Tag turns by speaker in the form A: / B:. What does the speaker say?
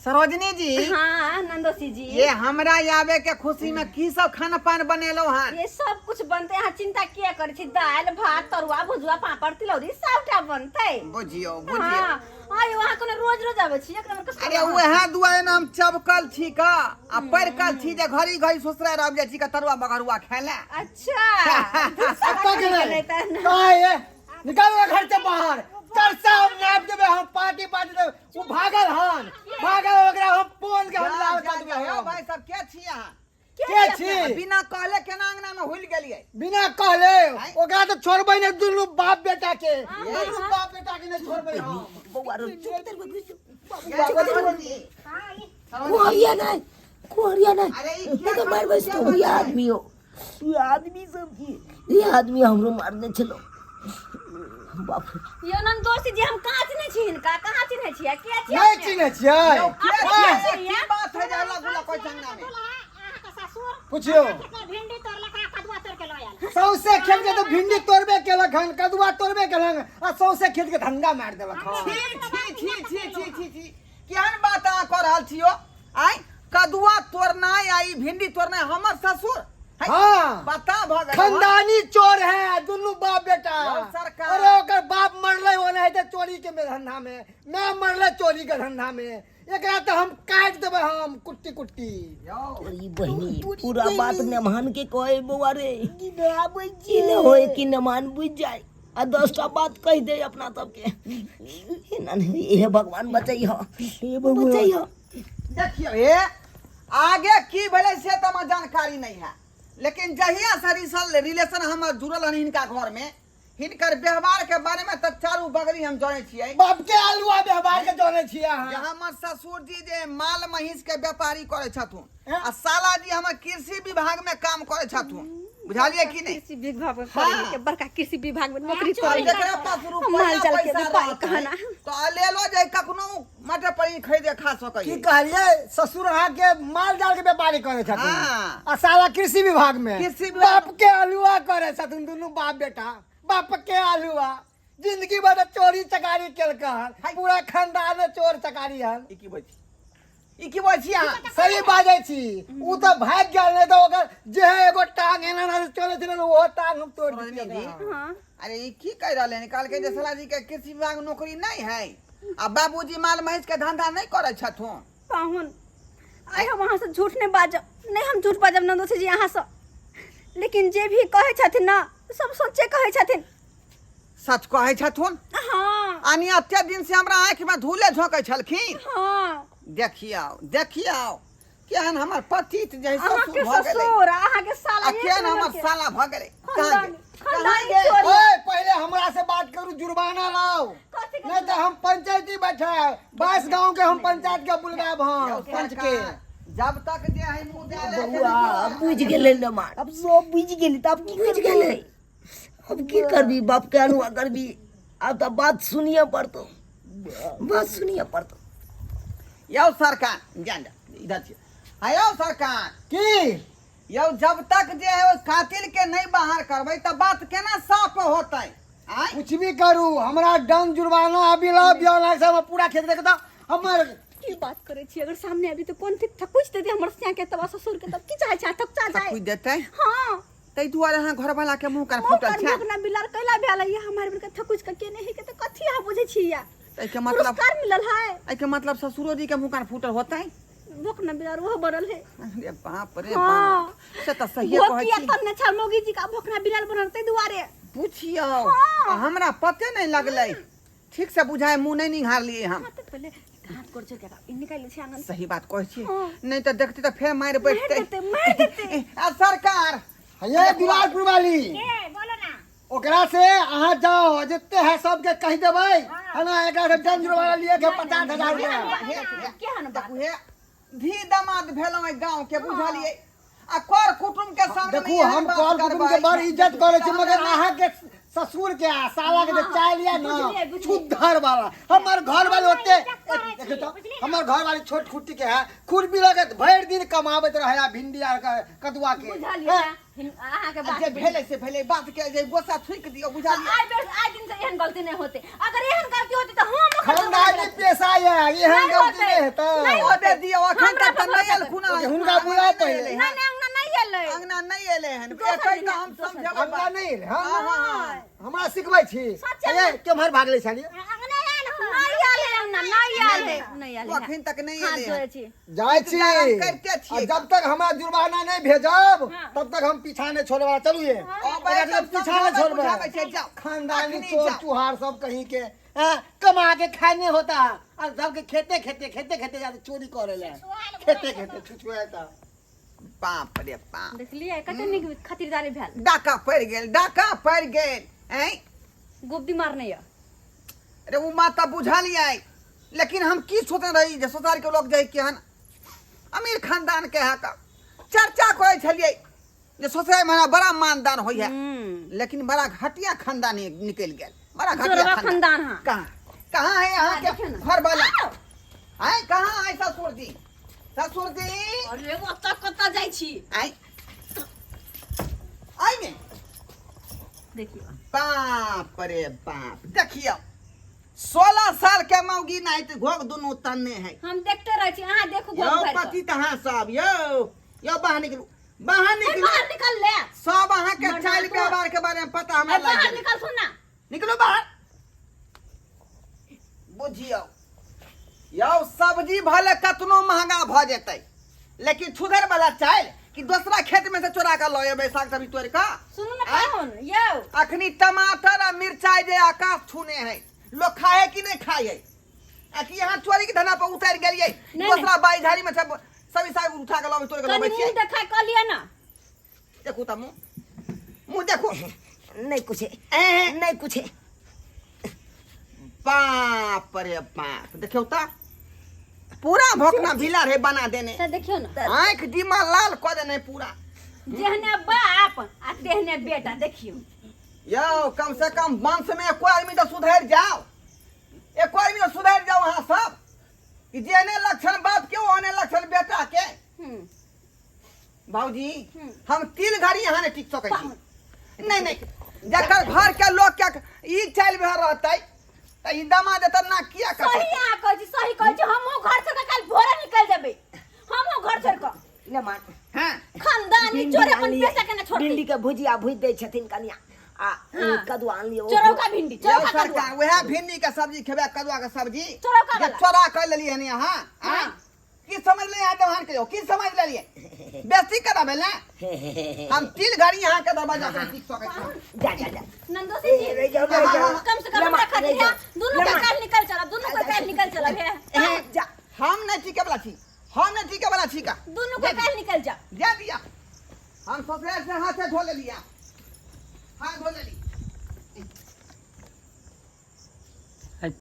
A: सरोजनी जी।
B: हाँ नंदोसी जी।
A: ये हमरा आवे के खुशी में की सब खाना पान बनेलो हन?
B: ये सब कुछ बनते, अहाँ चिंता किया करै छी? दालि भात तरुआ भुजुआ पापड़ तिलौरी सबटा बनतै।
A: बुझियो बुझियो।
B: हाँ आयो, अहाँ कोनो रोज रोज आबै छी? एक नंबर के।
A: अरे वएह दुआरे ने हम चबकल छी का आ परकल छी जे घड़ी घड़ी ससुराल आबि जाइ छी का तरुआ बघरुआ खाय ला।
B: अच्छा।
C: कतऽ गेलै? कहाँ ये? निकालो घर से बाहर। तरसा हम नाप देबै, हम पार्टी पार्टी देबै। ओ भागल हन, भागल, ओकरा हम पोल के हम लाल
A: जा,
C: कर
A: जा,
C: देबै।
A: यौ
C: हम
A: भाई साहब, के छी अहाँ?
C: के छी?
A: बिना कहले केना अंगना में हुल गेलियै?
C: बिना कहले
A: आँय?
C: ओकरा तऽ छोड़बै ने, दुनू बाप बेटा के, दुनू बाप बेटा के नहि छोड़बै हम।
D: बौआ रो, चुप तर घुस।
A: सरोजनी,
D: कुहरिया नहीं, कुहरिया नहीं।
A: अरे ई के
D: नहीं तो मार बस तो ये आदमी हो, ये आदमी सब की, ये आदमी हमरो मारने छलो बाप रे।
B: यो नंदोसी जी, हम कहाँ चिन्है छी हिनका? कहाँ चिन्है छियै? के छियै
C: नहि
B: अपने?
C: चिन्है छियै?
A: यौ, के
B: अपने
A: छियै?
B: छियै?
A: की बात है जे हल्ला गुल्ला कोइ अंगना में?
E: अहाँके ससुर
C: पुछियौ।
E: भिंडी तोड़लक आ कदुआ तोड़ के लऽ आयल।
C: सौंसे खेत के तऽ भिंडी तोड़बे केलक हन, कदुआ तोड़बे केलक आ सौंसे खेत के धंधा मारि देलक हन।
A: छी छी छी छी छी छी छी, केहन बात अहाँ कऽ रहल छियो? आय कदुआ तोड़नाइ आ ई भिंडी तोड़नाइ हमर ससुर है?
C: हाँ।
A: पता भऽ गेल।
C: खानदानी चोर है दुनू बाप बेटा।
A: यौ सरकार।
C: अरे ओकर बाप मरले ओनाहिते चोरी के में धंधा में, मैं मरले चोरी के धंधा में। एकरा तऽ हम काटि देबै हम कुट्टी कुट्टी।
A: यौ
D: ई बहिनी पूरा बात नेमान के कहे बौआ रे, ई ने होए कि नेमान बुझ जाए आ 10टा बात कह दे अपना सबके। एना नहीं, हे भगवान बचैह, बचैह।
A: देखियौ हे, आगे की भेलै से तऽ हमरा जानकारी नहीं है, लेकिन जहिया से रिलेशन हमर जुड़ल हन हिनका घर में, हिनकर व्यवहार के बारे में तऽ चारू बगली हम जानै छियै।
C: बाप के आलुआ व्यवहार के जानै छियै
A: जे
C: अहाँ।
A: हमर ससुर जी जे माल महींस के व्यापारी करै छथुन
C: हैं?
A: आ साला जी हमर कृषि विभाग में काम करै छथुन, बुझलियै कि नहि?
B: कृषि विभाग में
A: हाँ।
B: करे के बड़का कृषि विभाग में नौकरी
A: और
B: करे।
A: जकरा पास रुपया
B: माल जाल के
A: पैसा
B: व्यापारी
A: रहतै,
B: कहना।
A: तऽ लेलो जे कखनो मटर पनीर खरीदे खा सकै।
C: की कहलियै? ससुर अहाँ के माल जाल के व्यापारी करै छथिन
A: हाँ।
C: आ साला कृषि विभाग में?
A: कृषि विभाग।
C: बाप के आलुआ करै छथिन दुनू बाप बेटा, बाप के आलुआ। जिंदगी भर चोरी चकारी केलक हन, पूरा खानदान में चोर चकारी हन।
A: ई की बोल छी? ई की बोल छी अहाँ?
C: सही बाजै छी। उ तऽ भागि गेल, नहि तऽ ओकर जे है एगो टांग एना एना चलै छलै, ओहो टांग हम तोड़ि
A: सरोजनी
C: दितियै
A: जी।
C: ओकरा।
B: हाँ।
A: अरे ई की कहि रहलै हन? कहलकै जे साला जी के कृषि विभाग में नौकरी नहीं है आ बाबूजी माल महींस के धंधा नहीं करै छथुन।
B: पाहुन, आइ हम अहाँसँ झूठ नहि बाजब, नहि हम झूठ बाजब नन्दोसी जी अहाँसँ, लेकिन जे भी कहै छथिन ने सब सच्चे कहै छथिन।
A: सच कहै छथुन?
B: हाँ।
A: आनी एते दिन से हमरा आँखि में धूले झोंकै छलखिन।
B: हाँ।
A: देखियौ देखियौ केहन हमर पतित जे ससुर
B: अहाँके
A: भऽ गेलै
B: ससुर आ अहाँके साला
A: आ
B: एक
A: केहन
B: नंबर
A: हमर
B: के।
A: साला भऽ गेलै। कहाँ
B: खानदानी
A: गेल? कहाँ
B: खानदानी
A: गेल?
B: चोरी।
C: ओए पहिले हमरा से बात करू, जुर्माना लाओ,
B: कथी के
C: नहीं तो हम पंचायती बैठे 22 गांव के हम पंचायत के बुलगाब
A: यौ
C: हम पंच के।
A: सरकार, जब तक जे है मुद्दा ले के
D: बौआ बुझ गेलै नेमान, अब सब बुझ गेली तऽ आब की बुझ गेलै, अब की करबी? बाप के अनुआ करबी? आब तऽ बात सुनिए पड़तो, बात सुनिए पड़तो।
A: यौ सरकार, जान जा इधर छी। हाँ यौ सरकार।
C: की
A: यौ, जब तक जे है ओहि कातिल के नहीं बाहर करबै तऽ बात केना साफ होतै? आँय?
C: कुछ भी करू, हमरा डन जुर्माना अभी लाओ, बियाह से हम पूरा खेत देखता हमर।
B: की बात करै छी? अगर सामने आबी तऽ कोन ठीक थकुच देते हमर सिया के तब ससुर के, तब की चाहे छै थकुचा जाए?
A: थकुच देतै?
B: हाँ।
A: ताहि दुआरे अहाँ घरवाला के मुँह कान
B: मुँह
A: फूटल
B: कान
A: छै।
B: भोगना बिलार कैला भेल है हमार बेर के थकुच के के नहीं के तऽ कथी अहाँ बुझै छी या?
A: एहिके मतलब
B: पुरस्कार मिलल है।
A: एहिके मतलब ससुरो जी के मुँह कान फूटल होतै?
B: भोकना बिलार ओहो बनल है।
A: अरे बाप रे
B: हाँ।
A: बाप, से तऽ सहिए कहै
B: भोकिया
A: छी।
B: तब ने छल मौगी जी का भोकना बिलार बनल ताहि दुआरे।
A: पुछियौ।
B: हाँ।
A: आ हमरा पते नहीं लगलै, ठीक से बुझाय मुँह नहीं निहारलियै हम।
B: हाँ, तऽ पहिले हाथ गोड़ जोड़ के निकालि लै छी आंगन।
A: सही बात कहै छी।
B: हाँ।
A: नहीं तऽ देखतै तऽ फेर मारि
B: मारि
A: बैठतै।
B: देतै, मारि देतै।
A: आ सरकार
C: ये दुलारपुर वाली
E: के बोलो ना।
C: ओकरा से अहाँ जाओ, जितने है सबके कहि देबै है ना, एकरा से डन जुर्माना लिए के 50,000 रुपया।
A: हे, हे,
B: केहन बात?
A: देखू हे, धी दामाद भेलहुँ एहि गाँव के, बुझलियै? आ कर कुटुम के सामने
C: देखू हम कर कुटुम के बड़ इज्जत करै छी, मगर अहाँ के ससुर के आ साला के जे चाय लिया ना
B: बुझलियै, बुझलियै।
C: छुद्धर वाला हमर घर वाले ओते
E: इज्जत करै छी,
C: देखियौ तऽ
E: बुझलियै ना?
C: हमर घर वाले छोट खुट्टी के है खुरपी लऽ के भरि दिन कमाबैत रहे आ भिंडी आर के कदुआ के
B: बुझलियै अहाँके
A: आ
B: बात
A: जे भेलै से भेलै बात के जे गोस्सा थुकि दियौ बुझलियै
B: आइ बेर आइ दिन से एहन गलती नहि होते अगर एहन गलती होते तऽ हम ओकर
C: खानदानी पेशा ये एहन
B: नहि
C: गलती
B: होतै।
C: नहि हेतै
B: नहि
A: ओते दियौ अखन
B: हमरा
A: तक तऽ
B: पर
A: नहि
B: भरोसा
A: एलखुन
C: ओके, हुनका बुलाउ पहिले।
B: नहि नहि अंगना नहि एलै
A: अंगना नहि एलै हन
B: दोसर
A: एतै
B: दिन
A: तऽ हम
B: दोसर दिन।
A: समझेबै
C: अंगना
A: बात।
C: नहि एलै हँ
A: हँ, हँ, हँ।
C: हमरा सिखबै छी
B: सच्चे
C: ए केम्हर भागले छलियै
E: अंगना आयल हो
B: नहि आयल है अंगना नहि आयल है नहि आयल है
A: अखन तक नहि
B: हाथ
A: एलै
B: जोड़ै
A: हन।
B: छी
C: जाइ छी
A: इंतजार करिते छियै।
C: आ जब तक हमरा जुर्माना नहि भेजब
B: हाँ।
C: तब तक हम पीछा नहि छोड़ब चलू ये
A: अबै
C: एकरा
A: तऽ
C: पीछा नहि
A: समझाबै
C: छोड़बै
A: बुझाबै छै, जाउ।
C: खानदानी
A: अखनी
C: चोर
A: जाउ।
C: चुहार सब कहीं के हैं, कमा के खाने होता है और सबके खेते खेते खेते खेते जाते चोरी करे ले खेते खेते छुछुआता
A: बाप रे बाप
B: देखलियै कते नीक खातिरदारी भेल
A: डाका पड़ि गेल डाका पड़ि गेल ऐं
B: गोबदी मारने यऽ
A: अरे ओ बात तऽ बुझलियै लेकिन हम की सोचने रही जे सोसार के लोग जे केहन अमीर खानदान के है का चर्चा करै छलियै जे सोसराय में हमरा बड़ा मानदान होइ है लेकिन बड़ा घटिया खानदान निकलि गेल बड़ा घटिया
B: चोरवा खानदान हाँ।
A: कहाँ कहाँ है यहाँ के
B: देखियौ ना।
A: घर वाला आय कहाँ है ससुर जी ससुर जी
B: अरे ओतऽ कतऽ जाइ छी
A: आय आय ने
B: देखियौ
A: बाप रे बाप देखियौ 16 साल के मौगी नहीं तो घोग दुनू तन्ने है
B: हम देखते रहै छी अहाँ देखू
A: यौ
B: घोघ भरि कऽ।
A: पति तहाँ सब यौ यौ बाहर निकलू बाहर
B: ए,
A: निकलू
B: बाहर निकल ले
A: सब अहाँ के
B: मर्दाना
A: चालि
B: तो-
A: व्यवहार के बारे में पता हमरा
B: ए,
A: लागि
B: बाहर
A: गेल।
B: निकल सुन ना
A: निकलू बाहर बुझियौ यौ सब्जी भले कतनो महंगा भऽ जेतै लेकिन छुधर वाला चालि कि दोसरा खेत में से चोरा कऽ लऽ एबै साग सब्जी तोड़ि कऽ
B: सुनू ना पाहुन यौ
A: अखनी टमाटर आ मिरचाई जे आकाश छूने है लोग खाए है कि नहीं खाए है आ कि यहाँ चोरी के धना पर उतर गेलियै
B: नहीं।
A: दोसरा बाई झाड़ी में सब सभी साग उठा के लबै तोड़ के
B: कनि
A: लबै
B: मुँह
A: छियै
B: देखाय कऽ लिअ ना
A: देखू तऽ मुँह मुँह देखू
D: नहीं कुछ है
A: ए
D: नहीं कुछ है
A: बाप रे बाप देखियौ तऽ पूरा भोकना भीला रहे बना देने
B: तऽ देखियौ ना
A: आँखि दिमाग लाल कऽ देने पूरा
B: जेहने बाप आ तेहने बेटा देखियौ
A: यौ कम से कम वंश में एको आदमी तऽ सुधरि जाओ एको आदमी तऽ सुधरि जाओ अहाँ सब कि जेहने लक्षण बाप के ओहने लक्षण बेटा के
B: हम्म
A: भाउजी
B: हम्म।
A: हम तीन घड़ी यहाँ नहीं टिक सकै छी नहीं नहीं जकर घर के लोग के ई चालि भए रहतै तऽ ई दमा देतै ना किया
B: सही
A: करतै
B: अहाँ कहै छी सही कहै छी हमहूँ घर छोड़ कऽ काल्हि भोरे निकलि जेबै हमहूँ घर छोड़ कऽ
D: ले मान
A: हाँ
B: खानदानी
D: भिंडी
B: चोर अपन
D: आनलियै।
B: पैसा केना छोड़तै
D: भिंडी के भुजिया भुज दै छथिन कनिया आ
B: हाँ।
D: कदुआ आनलियै
B: चोरौका भिंडी
A: यौ
B: चोरौका कदुआ
A: सरकार वएह भिंडी के सब्जी खेबै कदुआ के सब्जी
B: चोरौका
A: जे
B: वाला।
A: चोरा कर लेलियै हन अहाँ
B: हाँ।
A: आँय? की समझ ले यहाँ दवान के की समझ लेलिए बेसी करा भेल ना हम तीन घड़ी यहाँ के दरवाजा पर टिक सकै छी
D: जा जा जा
B: नंदोसी जी
D: ए, रहि जाओ, रहि जाओ।
B: कम से कम
D: लमा,
B: हमरा खातिर
D: रहि जाओ।
B: दुनू के
D: लमा।
B: काल निकल चलब दुनू के काल निकल चलब हे
A: ए,
D: जा
A: हम नहीं टिके वाला छी हम नहीं टिके वाला छी का
B: दुनू के काल निकल जाओ
A: जा दिया हम ससुराल से हाथ से धो ले लिया हाथ धो ले ली